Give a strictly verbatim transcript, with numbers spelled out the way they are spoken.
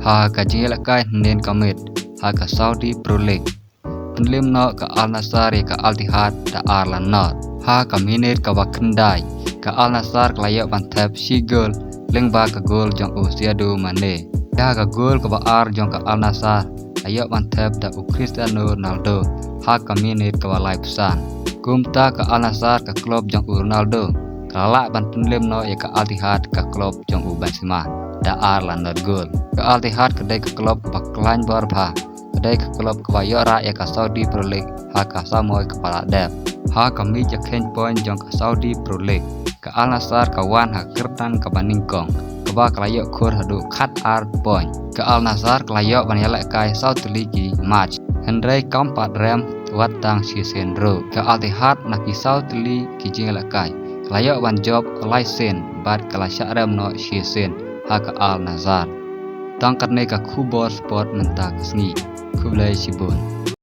Ha ka jingïalehkai hynnin ka miet ha ka Saudi Pro League, pynlem noh ka Al Nassr ïa ka Al Ittihad da ar la nod. Ha ka minit kaba khyndai, ka Al Nassr ka la ïoh ban thep shi gol lyngba ka gol jong u Sadio Mane. Ha ka gol kaba ar jong ka Al Nassr ka ïoh ban thep da u Cristiano Ronaldo ha ka minit kaba laiphew san. Kumta ka Al Nassr, ka klub jong u Ronaldo, ka la lah ban pynlem noh ïa ka Al Ittihad, ka klub jong u Benzema, da ar la nod gol. Ka Al Ittihad ka dei ka klub kaba khlaiñ bor bha, ka dei ka klub kaba ïoh rah ïa ka Saudi Pro League ha ka samoi kaba la dep. Ha ka miej ïakheiñ point jong ka Saudi Pro League, ka Al Nassr ka wan ha ka kyrdan kaba nyngkong, kaba ka la ïoh khur haduh khat ar point. Ka Al Nassr ka la ïoh ban ïalehkai saw tylli ki match, hynrei kam pat rem wat tang shisien ruh. Ka Al Ittihad na ki saw tylli ki jingïalehkai ka la ïoh ban jop lai sien bad ka la shah rem noh shisien ha ka Al Nassr. Tang katne ka khubor sport mynta ka sngi. Khublei shibun.